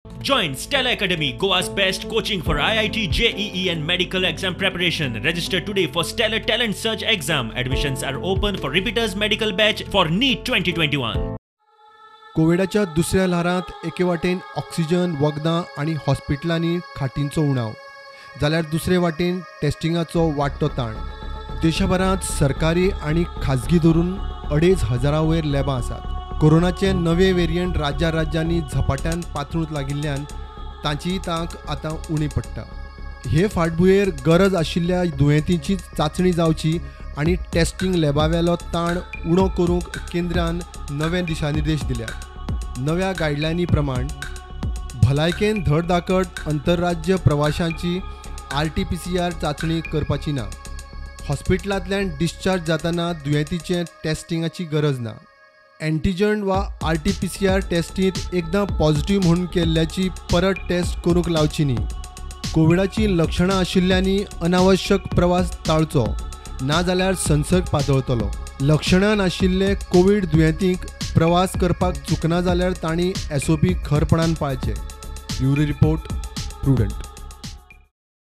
Join Stella Academy, Goa's best coaching for IIT, JEE and medical exam preparation. Register today for Stellar Talent Search exam. Admissions are open for repeaters medical batch for NEET 2021. कोविडाच्या दुसऱ्या ल्हारांत एके वाटेन oxygen, वखदां आनी हॉस्पिटलांनी खाटींचो उणाव, जाल्यार दुसरे वाटेन टेस्टिंगाचो वाडटो ताण. देशभरांत सरकारी आनी खाजगी धरून 2,500 वयर लॅबां आसात. कोरोनाचे नवे वेरियंट राज्या राज्यांनी झपाट्यान पातळूंक लागिल्ल्यान तांचीय तांक आतां उणी पडटा. हे फाटभुंयेर गरज आशिल्ल्या दुयेंतींची चांचणी जावची आनी टेस्टिंग लॅबावेलो ताण उणो करूंक केंद्रान नवे दिशानिर्देश दिल्यात. नव्या गायडलायनी प्रमाण भलायकेन धडधाकट अंतरराज्य प्रवाशांची RT-PCR चांचणी करपाची ना. हॉस्पिटलांतल्यान डिस्चार्ज जातना दुयेंतीचें टेस्टिंगाची गरज ना. एंटीजन वा RT-PCR टेस्टींत एकदां पॉझिटिव्ह म्हूण केल्ल्याची परत टेस्ट करूंक लावची न्ही. कोविडाचीं लक्षणां आशिल्ल्यांनी अनावश्यक प्रवास टाळचो, नाजाल्यार संसर्ग पातळतलो. लक्षणां नाशिल्ले कोवीड दुयेंतींक प्रवास करपाक चुकना जाल्यार तांणी SOP खरपणान पाळचे. Bureau report, Prudent.